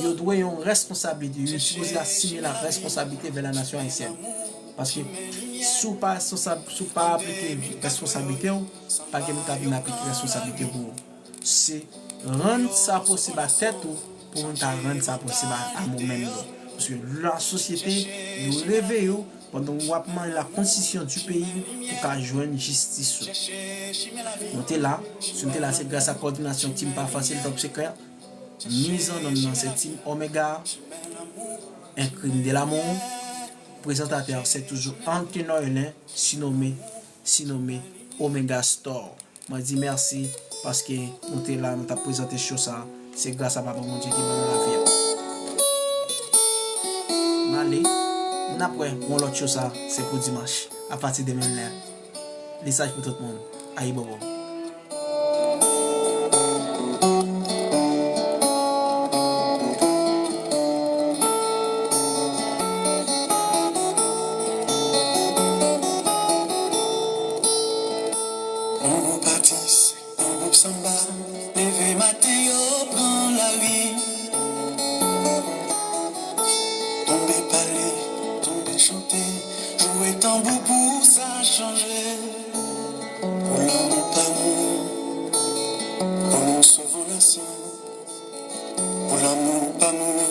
yo dwe yon responsablite, yo sipoze asime la responsablite vè la nasyon ayisyèn. Paske si w pa responsab, si w pa aplike responsablite w, pa gen moun k ap vin aplike responsablite pou ou. Se rann sa posib a tèt ou pou moun ka rann sa posib a, a nou menm yo. Paske lasosyete dwe reveye w, Pandan w ap mande la constitution du pays, ou ka jwenn jistis ou. Nou te la, si nou te la, se gras a kòdinasyon Team Pa Fasil Top Secret, miz an nonm nan se Team Omega, un crime de l'amour, prezantatè se toujou Anthony Noëlin, sinome, sinome Omega Store. Mwen di mèsi paske nou te la, nou t ap prezante show sa. Se gras a Papa Bondye ki ban nou lavi a. M ale, n ap wè yon lòt show sa, se pou dimanch, apati de mil nèf. Lisaj pou tout moun. Ayibobo. Yon gwoup atis, yon gwoup sanba, leve maten yo pran lari. Tonbe pale, tonbe chante, joure tanbou pou sa chanje. Pou lanmou pa mouri, pou nou sove nasyon. Pou lanmou pa mouri.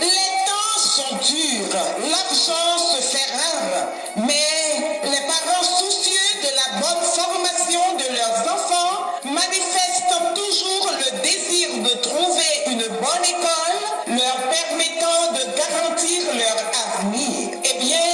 Les temps sont durs, l'argent se fait rare, mais les parents soucieux de la bonne formation de leurs enfants manifestent toujours le désir de trouver une bonne école leur permettant de garantir leur avenir. Eh bien,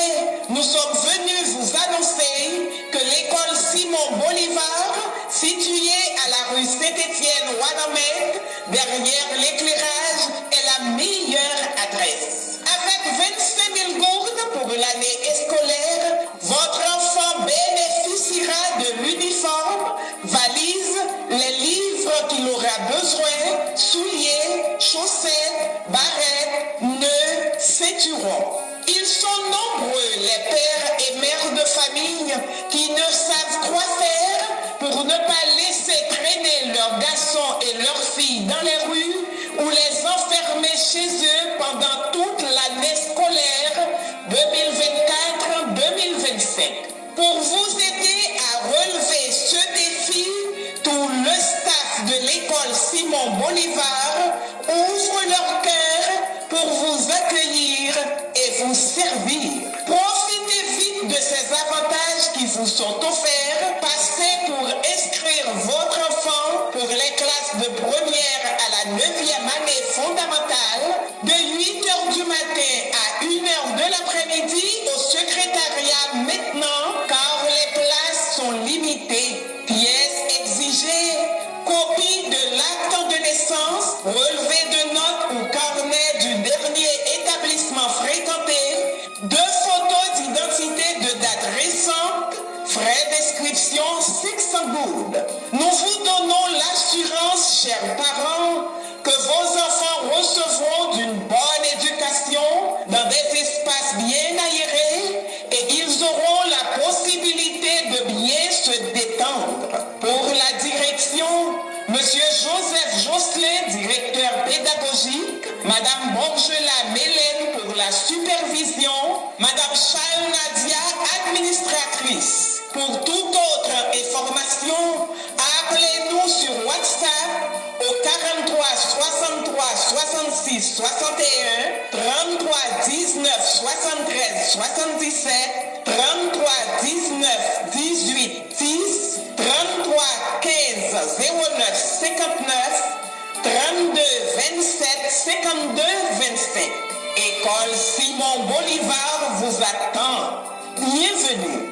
nous sommes venus vous annoncer que l'école Simon Bolivar, située à la rue Saint-Étienne Wanament, derrière l'éclairage, est la meilleure adresse. Avec vingt-cinq mille gourdes pour l'année scolaire, votre enfant bénéficiera de l'uniforme, valise, les livres qu'il aura besoin, souliers, chaussettes, barrettes, nœuds, ceinturons. Ils sont nombreux les pères et mères de famille qui ne savent quoi faire pour ne pas laisser traîner leurs garçons et leurs filles dans les rues ou les enfermer chez eux pendant toute l'année scolaire deux mille vingt-quatre deux mille vingt-cinq. Pour vous aider à relever ce défi, tout le staff de l'école Simon Bolivar ouvre leur cœur pour vous accueillir et vous servir. Profitez vite de ces avantages qui vous sont offerts. Passez pour inscrire votre enfant pour les classes de première à la neuvième année fondamentale de huit heures du matin à une heure de l'après-midi au secrétariat maintenant, car les places sont limitées. Pièces exigées, copie de l'acte de naissance, relevé de notes ou carnet du dernier établissement fréquenté, deux photos d'identité de date récente, frais d'inscription cinq cents gourdes. Nous vous donnons l'assurance, chers parents, que vos enfants recevront d'une bonne éducation dans des espaces bien aérés et ils auront la possibilité de bien se détendre. Pour la direction, Monsieur Joseph Jocelyn, directeur pédagogique, Madame Borgela Mélène pour la supervision, Madame Chayo Nadia, administratrice. Pour toute autre information, appelez-nous sur WhatsApp au quarante-trois soixante-trois soixante-six soixante et un, trente-trois dix-neuf soixante-treize soixante-dix-sept, trente-trois dix-neuf dix-huit dix, trente-trois quinze zéro neuf cinquante-neuf, trente-deux vingt-sept cinquante-deux vingt-cinq. École Simon Bolivar vous attend. Bienvenue.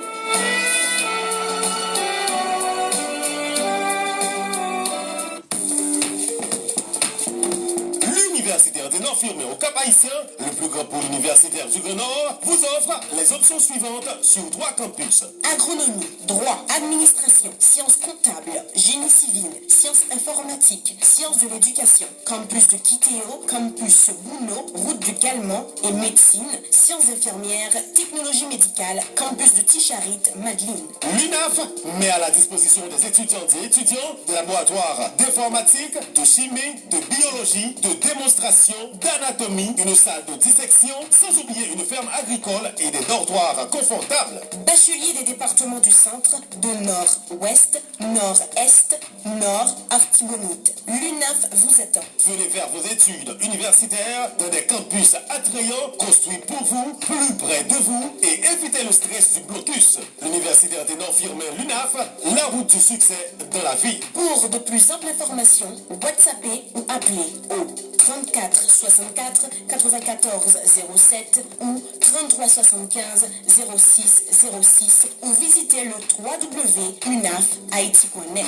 L'Université Anténor Firmin au Cap-Haïtien, le plus grand pôle universitaire du Grand Nord, vous offre les options suivantes sur trois campus. Agronomie, droit, administration, sciences comptables, génie civil, sciences informatiques, sciences de l'éducation, campus de Kiteo, campus Bouno, route de Calmont et médecine, sciences infirmières, technologie médicale, campus de Ticharit, Madeleine. L'UNAF met à la disposition des étudiantes et étudiants des laboratoires d'informatique, de chimie, de biologie, de démonstration, d'anatomie, une salle de dissection, sans oublier une ferme agricole et des dortoirs confortables. Bacheliers des départements du centre, de nord-ouest, nord-est, nord, Artibonite. L'UNAF vous attend. Venez faire vos études universitaires dans des campus attrayants construits pour vous, plus près de vous, et évitez le stress du blocus. L'université Anténor Firmin, l'UNAF, la route du succès dans la vie. Pour de plus amples informations, WhatsAppez ou appelez au trente-quatre soixante-quatre quatre-vingt-quatorze zéro sept ou trente-trois soixante-quinze zéro six zéro six ou visitez le trois W unaf haiti point net.